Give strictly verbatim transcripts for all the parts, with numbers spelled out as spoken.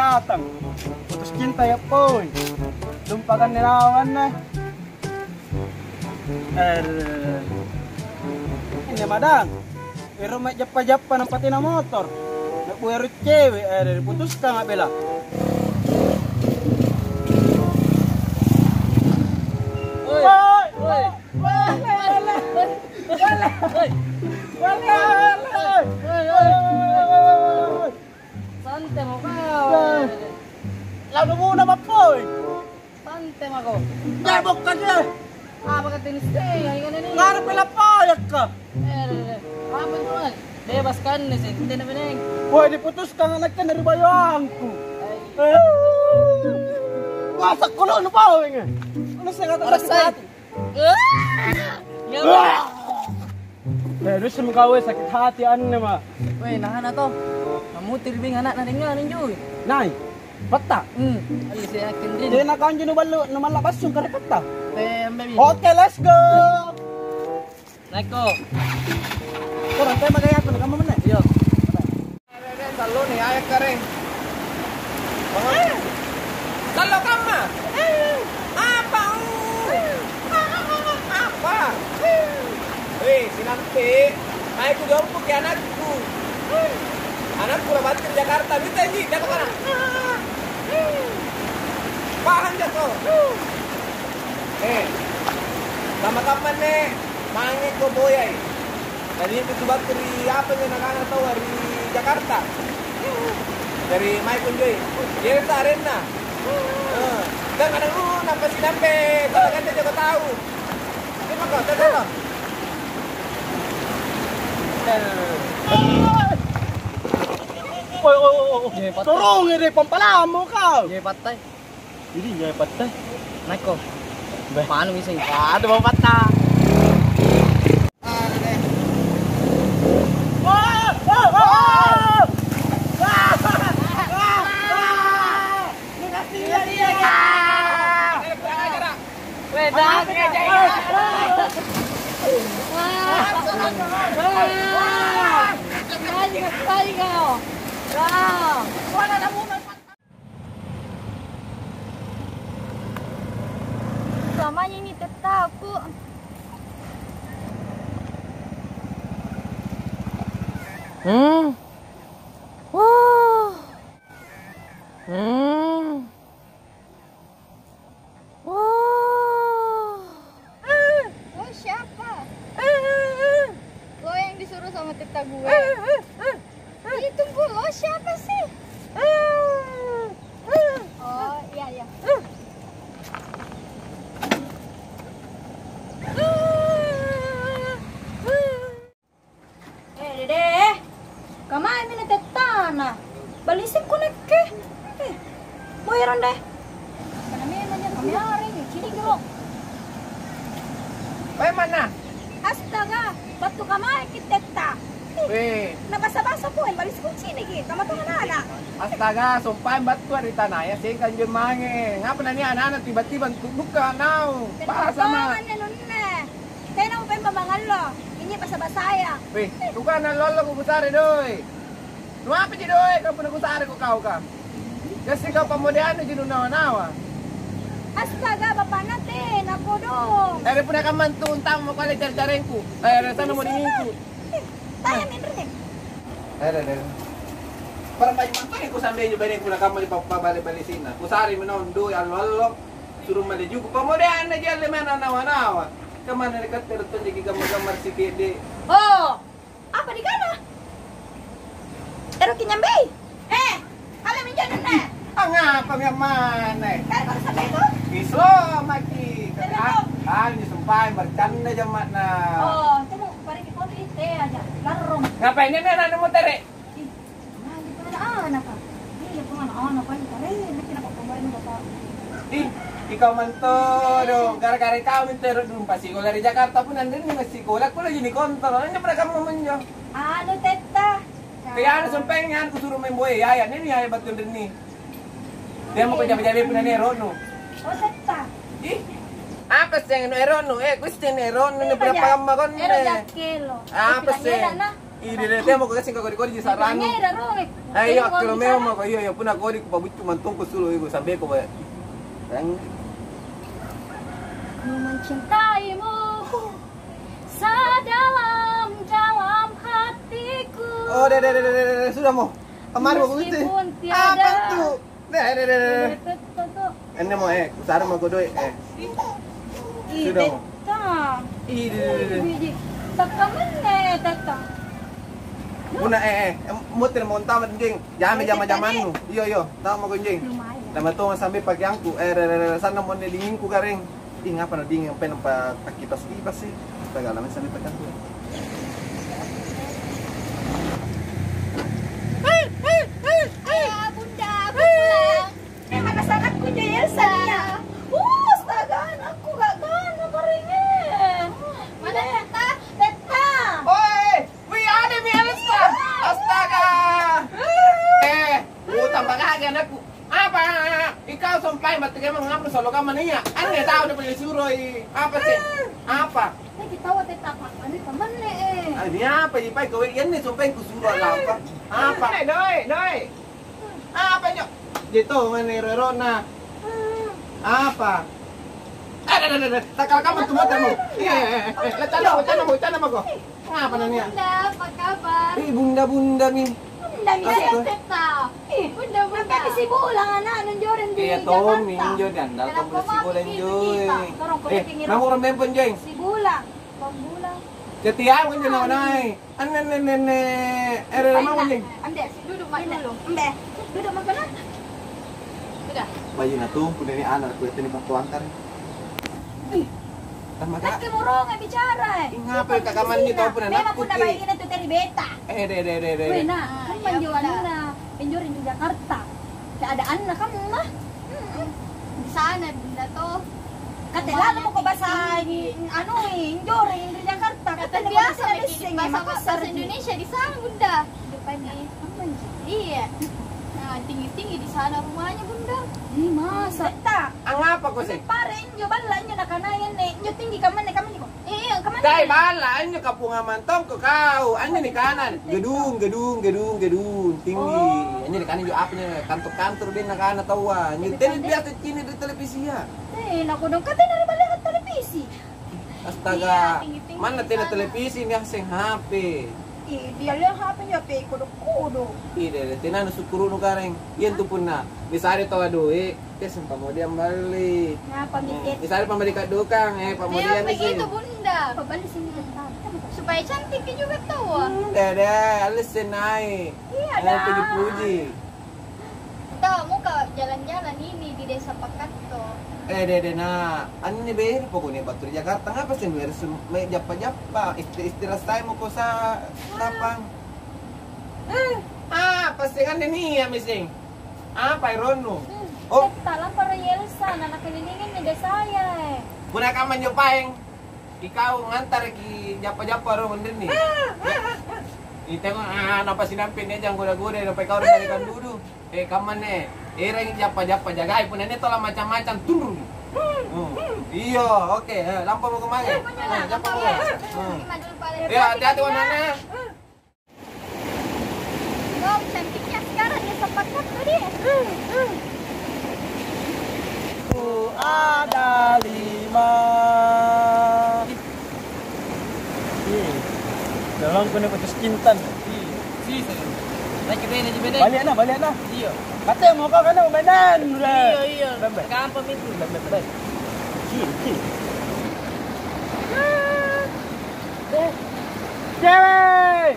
Datang. Putus cinta ya, poi. Lumpakan naung anne. Eh, ini madang. Ero mae jappa-jappa nampa tena motor. Nabbu ero cewe, eh, diputuskang a bela. Woi, woi, woi. Woi, woi, woi. Woi, woi, woi. Santai mo kau. Lalu muna mappoi. Santai mako. Jai bokka je. Apa kata ini sih? Ayo ini. Ngarep lapayakka. Eh, apa tuh? Bebas kan nih sih. Tena beneng. Woi, diputuskang anaknya dari bayangku. Wah, sakkono nu paweng. Lu saya kata sakit hati. Wah! Eh, terus kau sakit hati anne, Mak. Weh, nahana to. Namutir bing anakna dengan injui. Nai, patta. Hmm, ayo saya yakin din. Dia nak kanjo nu ballu, nu malla bassu kare patta. Tembe bi. Oke, let's go. Naiko. Kurang tema gaya aku, kamu menang. Iya. Sallo nih, ayak kare. Sallo kamma? Apa? Apa? Weh, sinampe, naik kujompoki anakku. Anakku la battu ri Jakarta, bisa ji, dapat anak. Paham jako? Eh, kamma-kamma ne, mange ko boyai. Tadi itu tu battu ri apa njo nakana taua ri Jakarta. Dari Maikon Joy. Jelta arenna. Eh, dan ada lu nampa sinampe, kalau kan dia juga tahu. Ini mah kau, tahu, tahu. Oi, oi, oi, oi. Turungi deh, pompalamu kau. Jadi nyai patta. Beh. Manu bisa. Ada bau patta. Weh, dah. Wah. Wah. Kembali, kembali kau. Kau. Lamanya ini tettaku. Hmm. Wah. Hmm. Wah. Lo siapa? Lo yang disuruh sama teta gue? Itu lo siapa sih? Oh, iya, iya. Eh, Dede, kamae mene tettana? Balisikku nakke. Eh, boyarang deh. Karena memang dia kami areng, cini gero. Weh, mana? Astaga, battu kamae ki tetta. Weh. Na basa-basa pole, balisikku cini ki, kama tong anak. Astaga, sumpaeng battua ri tanaya, sengka anjo mange. Ngapa nania anak-anak tiba-tiba untuk buka naung? Bahasa ma. Nunne. Tena upempa mangallo, injo basa-basaya. Weh, bukan allo-allo ko kusare doi. Nuapaji doi, kau punna kusare ko kau ka? Gassing kau pammodeannu ji nunawa-nawa. Astaga, bapakna tena kodong. Ere punna kamma antu untang mo kale jari-jarengku. Eh, ere sana mo dingingku. Taya minrene. Ere, ere. Para baji mantang ku sambe injo bene punna kamma di pappa bale-bale sina. Kusare mi naung doi allo-allo. Suro male juku' pammodeanna ji alle mae nawa-nawa. Kamanna ri katte ro tonjaki gamma-gamma ri sikede. Oh, apa dikana? Ero kinyambei? Eh, kale minjo nunne. Angapa mi ammane? Kale baru sampai itu? Islomaki. Terus? Ah, ah, ini sumpae bercanda jama'na. Oh, coba pareki foto ite aja. Larrong. Ngapain ini anak motere? Ih, mandi pun ada anak, Kak. Iya, pun anak-anak, Pak. Kare, ini kenapa kemarin, Bapak? Ih, ikau mantodo, gara-gara ikau mintu ero dulu pasikola ri Jakarta pun anrinni massikola, kulo ji nikontrol, anjo pada kamma minjo. Anu, Tetta. Kaya anu sumpaeng anu kusuro maeng boya, yaya, nini yaya battu anrinni. Dia mau jabe-jabe punna nia ero'nu. Oh, Tetta. Ih, apa seng nu ero'nu? Eh, kuissengi ero'nu, ni pada kamma konne. Ero jakkelo. Apa seng? Ih, dede, temo ko kasing kodi-kodi ji saranu. Eh, iya, kilo memang mako, iya, iya, punna kodi kupabuccu mantongko sulo iku sambe ko bae. Yang Ku mencintaimu sedalam-dalam hatiku. Oh, deh, deh, deh, deh, deh, sudah mo. Kemarin waktu itu. Meskipun tiada. Apa tuh? Deh, deh, deh, deh, deh. Deh, tuh, tuh, tuh. Ini mo, eh, kusarang mako doi, eh. Ih, sudah mo. Tetta. Ih, deh, deh, deh, deh. Biji. Takkamenne, Tetta. Punna, eh, eh, em, mutir mo antama, Jeng. Jame jama-jamannu. Iyo, iyo, tau mako, Jeng. Lumayan. Tama tonga sambe pakeangku. Eh, re, re, re, sanna mo anne dingingku, Gareng. Ih, ngapa na dinging, ampe nampa takkipas-kipas sih. Astaga, lama sambe pakeangku. Ayo, Bunda, aku pulang. Eh, mana anakku, Jeng, Elsa, ya? Uh, astaga, anakku gak gana, Gareng, eh. Mana Tetta? Tetta. Oi! Wih, ada mi Elsa. Astaga. Eh, utang bagage anakku. Apa? Ikau sompai mati kemang ngapa solo kamma nia? Anne tau dapat disuroi. Apa sih? Apa? Lagi tawa tetap apa nih temen nih, eh. Ah, ini apa, Ipai? Kowe ianne sompai kusuro apa? Apa? Eh, doi, doi. Apa, nyok? Jito, mana ero-erona? Apa? Eh, deh, deh, deh, deh. Takal kamu tuh motormu. Iya, iya, iya. Eh, lecana, lecana, lecana mako. Ngapa nania? Bunda, apa kabar? Ih, bunda-bunda mi. Bunda mi. Astaga. Tetta. Ih, bunda, bunda. Sampai si Bulang anak nunjorin di Jakarta. Iya, Tommy, injo dan datang si Bulang, Joy. Eh, nama orang bempon, Joy? Si Bulang. Pambulang. Ketiang kan jeneng naik. Anne, anne, anne, anne. Eh, rere mamo, Jeng? Ambe, duduk mako dulu. Ambe, duduk mako, nak. Sudah. Bajina tu, punna ni anak, kuliah ni patoang kan. Ih. Tama ka. Nakke moronga bicara, eh. Ih, ngapa ka kamanni tau punna memang nakkuki. Punna baine tu teri beta. Eh, deh, deh, deh, deh. Weh, nah, kan panjoanna. Enjoring di Jakarta. Keadaanna kamma. Mm-mm. Di sana, Bunda, toh. Kate lalo mako bahasa anu, enjoring di Jakarta. Kate biasa maki bahasa, bahasa Indonesia di sana, Bunda. Depannya. Iya. Nah, tinggi-tinggi di sana rumahnya, Bunda. Ih, masa? Betta. Angapa ko se? Pare injo balla injo nakanaya anne, injo tinggi kammanne, kammanne ko. Iya, kammanne. Dai balla, anjo kapungamang tongko kau. Anjo nikana gedung, gedung, gedung, gedung tinggi. Oh. Anjo nikana injo apa njo, kantor-kantor deh nakana taua. Anjo tena biasa cini di televisia. Eh, nakodong katena ri ballea televisi. Astaga, iya, tinggi-tinggi manna tena sana. Televisi, ni aseng H P. Ih, dia lihat H P-nya pe kodo-kodo. Ih, deh, deh, tenana sukkuru'nu, Gareng. Iya tu punna. Misalnya tawa doe, eh, sempa mau dia bali. Ngapa, eh, mikir? Misalnya pambali kadukang, eh, pammudian. Memang begitu, Bunda. Pabali sini bentar. Supaya cantik juga tahu. Hmm, deh, deh, alis senai. Iya, eh, dah. Puji-puji. Kita mau ke jalan-jalan ini di Desa Pakatto. Eh, dede, na, anne bere pokoknya battu ri Jakarta, ngapa sih nuere sum-, me jappa-jappa, isti-, istirahat sai mako sa-, sapang. Eh, apa sih, anne nia mi sing? Apa ironnu? Oh. Eh, talampa ri Elsa, na nakelilingi ni desaya, eh. Punna kamma njo paeng. Ikau ngantaraki jappa-jappa rong anrinni. Itemo, ah, napa sinampe nia jang goda-goda, napa ikau ri balikan dudu. Eh, kammanne, erangi jappa-jappa, jagai punna nia tola macam-macam, tunrung. Oh, iyo, oke, eh, lampa mako mange. Eh, jampa mako. Eh. Iya, hati-hati, wanana. Wow, cantiknya sekarang dia sepakat tuh dia. Tuh, ada lima. Ih, dalam kena patus kintan. Iya, sisa. Naik ke bene, di bene. Balik nah, balik nah. Iya. Katanya mau kau kan mau mainan, udah. Iya, iya. Bembe. Gampang itu. Bembe, bembe. Cil, cil. Cewek!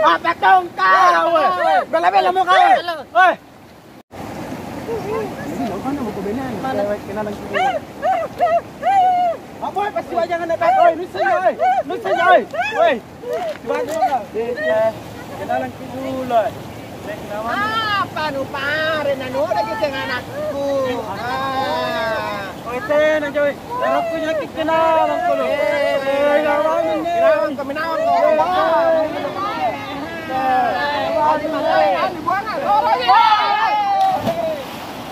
Apa tong kau? Bela-bela mau kau? Halo. Oi! Ini mau mana mau kebenan? Mana? Cewek kenalan kita. Apa pasti wajangan ada kau? Nusa ya, oi. Nusa ya, oi. Oi. Coba dulu, Kak. Iya. Kenalan ki dulu, eh. Cek nama. Apa nu pare na nu ada ki seng anakku. Ah. Oi, tena, Joy. Darahku nyakit kenalan ko lu. Eh, eh, kenalan ko, kenalan ko.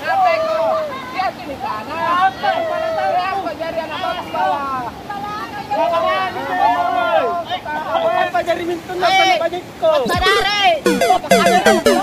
Apa iko? Dia sini sana. Apa jari anak bapak? Apa Jari mintunna. Eh, tana bajikko. Pasadari. Oh, pasadari.